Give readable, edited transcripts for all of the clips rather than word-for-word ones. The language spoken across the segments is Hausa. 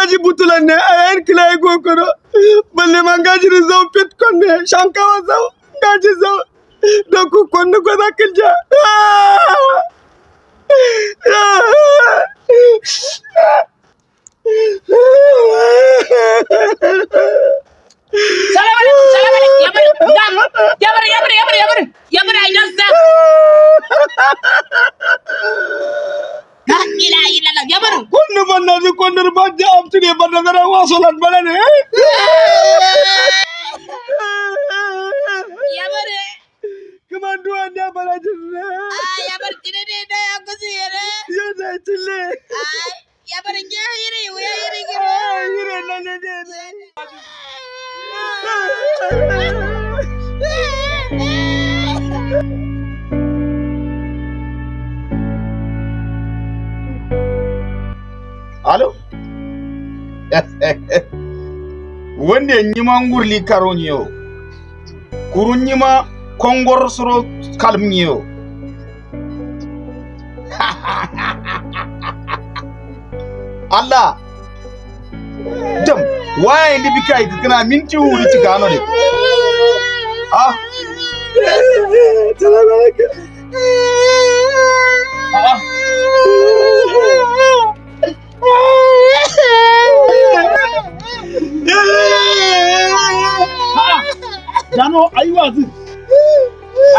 Ngaji butulan ne ayan kilay gokono. Balle ma ngaji ni zaw pit konne shankawa zaw ngaji zaw. Donc konne ko zakilja. Salam alaikum, salam alaikum. Yamar, dam. Yamar, yamar, yamar, yamar. Yamar ay nasta. La ilaha illallah. Yamar. Konne banna di konne bajja amtine banna dara wasolat balane. Yamar. Kamandu anda balajinne. Ah, yamar tine ne da ya kusi yere. Yada tille. Ay, yamar nge yere, uya yere gire. Ay yire nane ne. Alo? Wanda nyima ngurli karo nyo. Kuru nyima kongor soro kalm nyo. Allah. Dam, waye ndi bikai kana minti wuri ci gano de. Ah, Salam alaikum. ah. Ah. Jano ayi wazu.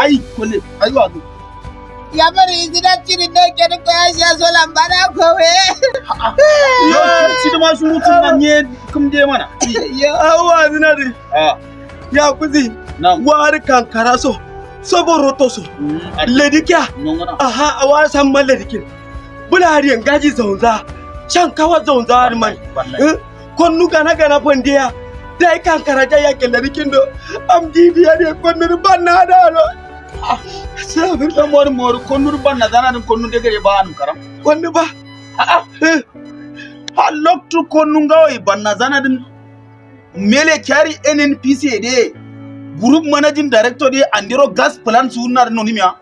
Ai kole ayi wazu. Yamar izina ciri no kene ko ya sha solan bana ko we. Yo, ci da ma shurutun nan ye kum de mana. Ya awa zinari. Ah, Ya kuzi. na. Wari kankara so. Sobo roto so. Ledikia. Nyongona. Aha, awa san maledikin. Bulari ngaji zonza. Shankawa zonza man. Wallahi. Konnu gana gana pondiya. Dai kankara ja ya kelerikin do. Am didiya de konnu banna da no. Sabir Dan mor mor konnur banna zana dum konnu de gare ba anum karam. konnu ba. Ha ha loktu konnu ngawai banna zana dum mele kyari NNPC de group managing director de andiro gas plant sunar no nimya.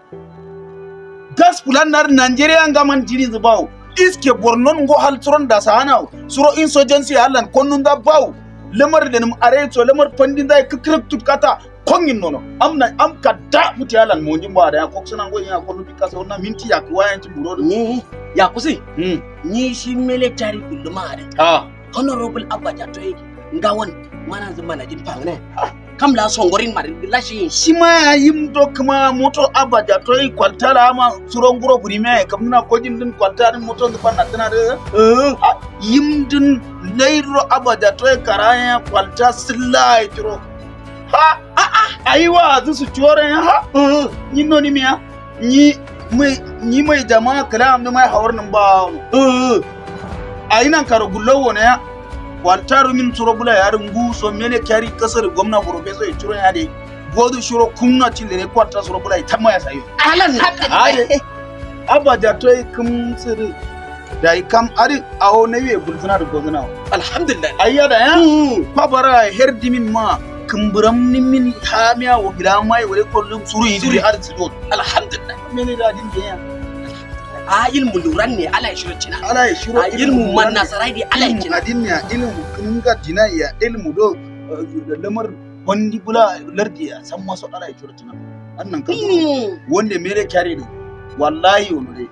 Gas plant nar Nigeria ngaman jini zubaw. Iske Borno ngo hal suron da sahana suro insurgency halan konnu da baw. Lamar da num are to lamar pandin da kikrip tutkata kongin nono amna am kadda muti halan mo jimba da ya koksana ngo ya konnu bikasa na minti ya kuwayan ci buro. Ni ya kusi ni shi mele tari kulluma da Ah. Honorable Abba Jatoi ngawon mana zuma na jin pangne kam la songorin mar lashi. Shi ma ya yim do kuma moto Abba Jatoi kwaltala ma suron guro burime kam na kojin din kwalta din moto din fanna tana da yim din leiro Abba Jatoi karaya kwalta silla tiro ha a a aiwa zu su chore ha ni no ni miya ni mai ni mai jama'a kalam ni mai hawar nan ba ayinan karo gullo wona ya kwalta rumin suro bula yarin gu so mele kyari kasar gwamna professor ya ciro ya de godu shiro kunna cille ne kwalta suro bula tamma ya sayo Alan ade Abba Jatoi kum sir dai kam ari awo ne we gulzuna da gozuna. Alhamdulillah. Ayya da ya kwabara herdimin ma kumburam nimin hamiya wa gila mai wale kollum suru yi har su Alhamdulillah. Mene da din ya A ilmu luran ne ala shiru cina. Ala ya shiro. A ilmu man nasarai di ala ilmu cina. Adin ya ilmu kinga dina ya ilmu do lamar wandi bula lardi ya san masu ala ya shiro cina annan kan wanda mere kyare ne wallahi wono de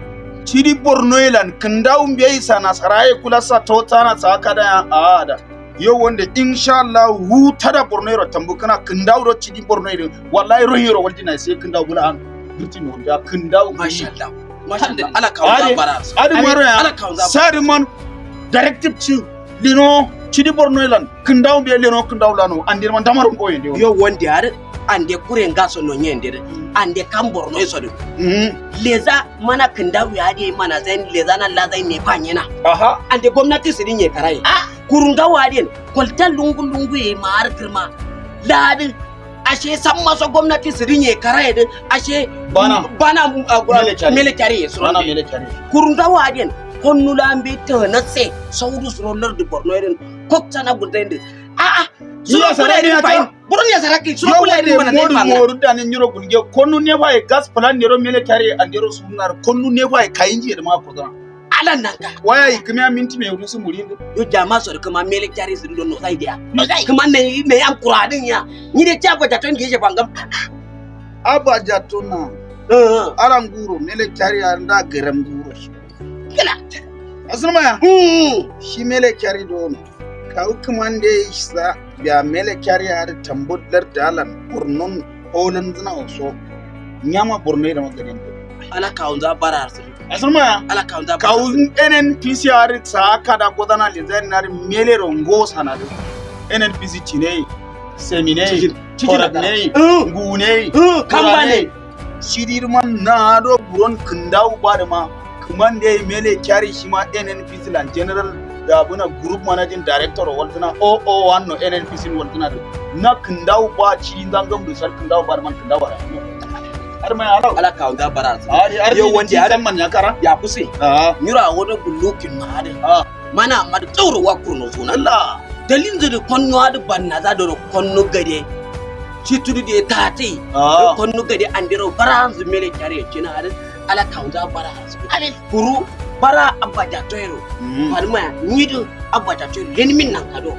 chidi Borno ilan kindawu mbiyi sana saraye kula sa totana sa kada ya ada yo wanda insha Allah huta da Borno ro tambu kana kindawu do chidi Borno ilan wallahi rohiro waldina sai kindawu bula an girtin wanda kindawu. Masha Allah, masha Allah, ala kawo bara. Adi maro ya ala kawo bara. Sari man directive ci lino chidi Borno ilan kindawu mbiyi lino kindawu lano andir man damarum ko yende. Yo wonde ar ande kure ngaso no nyende ande kam Borno so de leza mana kindawu ya de mana zain leza na la zain ne panyena. Aha. Ande gwamnati su dinye karai kurunga waden kwalta lungu lungu e mar kirma ladin ashe san maso gwamnati su dinye karai din ashe Bana. Bana. Military. Military su Bana military. Kurunga waden honnu lambe ta na se saudu su roller de Borno irin kokta na gulda din a a Yo, sarari na ta. Buron ya saraki su Yo kula wande irin mana moru zai fanga moru da ne nyiro gulge konnu ne fa e gas plan ne ro military andero sunar konnu ne fa e kayinji e ma ko zana. Ala nanka. Waya ikimiya minti me rusu murinde. Yo jama so kuma mele kyari sun don no sai dia. No sai. Kuma ne ne am kuradin ya. Ni de cha Abba Jato ngi je bangam. Abba Jato na. Ala nguro mele kyari anda garam nguro. Kila. Asuma ya. Shi mele kyari don. Kawu kumande isa ya mele kyari ar tambudlar dalan burnon holan zina so. Nyama borno da magarin. Ala kawunza bara su. Asuma ya. Ala kawunza bara. Kawun NNPC ar sa kada godana lezen nar mele rongo sanadu. NNPC chine semine koragne ngune kambane shidirman na do buron kindau barma kumande mele kyari shima NNPC lan general da buna group managing director waltana 001 no NNPC waltana na kindau ba chidin zangam do sar kindau barman kindau bara har mai ala ala kawunza bara su. Ari Yo wanda har man ya kara ya kuse. Ah Nyura wodo gulukin ma hada. Mana amma da tsoro wa kurno suna. Allah Dalin zuri konno hada banna za da konno gade. Cituru de tati. Konno gade andiro bara zu mele kyare kina hada ala kawunza bara su. Amin. Kuru bara Abba Jatoyero. Falma nidu Abba Jatoyero leni min nan kado.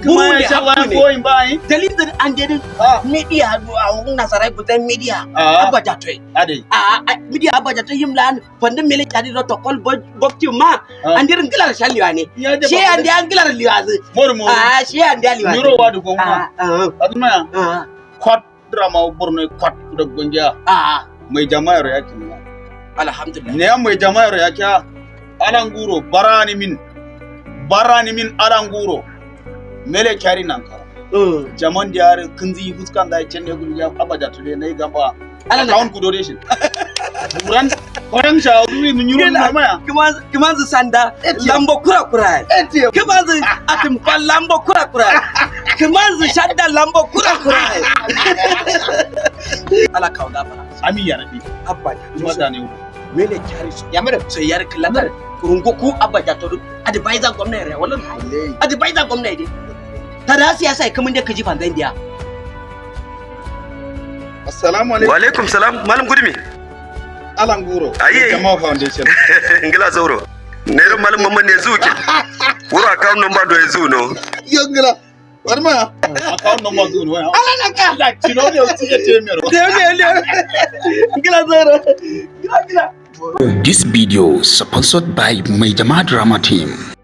Kuma ya sha wani goyin bayi. Dalin zuri andiro media a nasarai gudan media Abba Jatoy. Ade. A media Abba Jatoy himlan fandin mele kyare do tokol bokti ma andirin ngilar shalliwa ne. She andi an ngilar liwazi. Mor mor. Ah she andi liwazi. Nyuro wadu gonga. Aduma ya. Kwat drama borno kwat da gonja. Mai jama'ar ya kin. Alhamdulillah. Ne mai jama'ar ya kya alanguro barani min. Barani min alanguro. Mele kyari nan kara. Jaman diyar kinzi fuskan da cende gulja Abba Jato ne gamba. Account kudoration. Buran kwaran sha zuri nyuro mama. Kuma zu sanda lambo kura kura. Kuma zu atimfa lambo kura kura. Kuma zu shadda lambo kura kura. Ala kawo gafara. Amin ya rabi. Abba Jato. Kuma da ne. Mele kyari su. Ya mara. Sai yar kilatar kurungo ku Abba Jato advisor gwamna ya wallan. Advisor gwamna ne. Ta da siyasa kamun da kaji fanzan diya. Assalamu alaikum. Wa alaikum salam malam Gudumi. Alanguro. Aye. Jama'a Foundation. Ngila zauro. Nero malam mamman ne zuki. Wuro account number do ezu no. Yongila. Warma. Account number zuno. Ala naka. La chino ne uti temero. Ngila zauro. Ngila ngila. This video sponsored by Maijama Drama Team.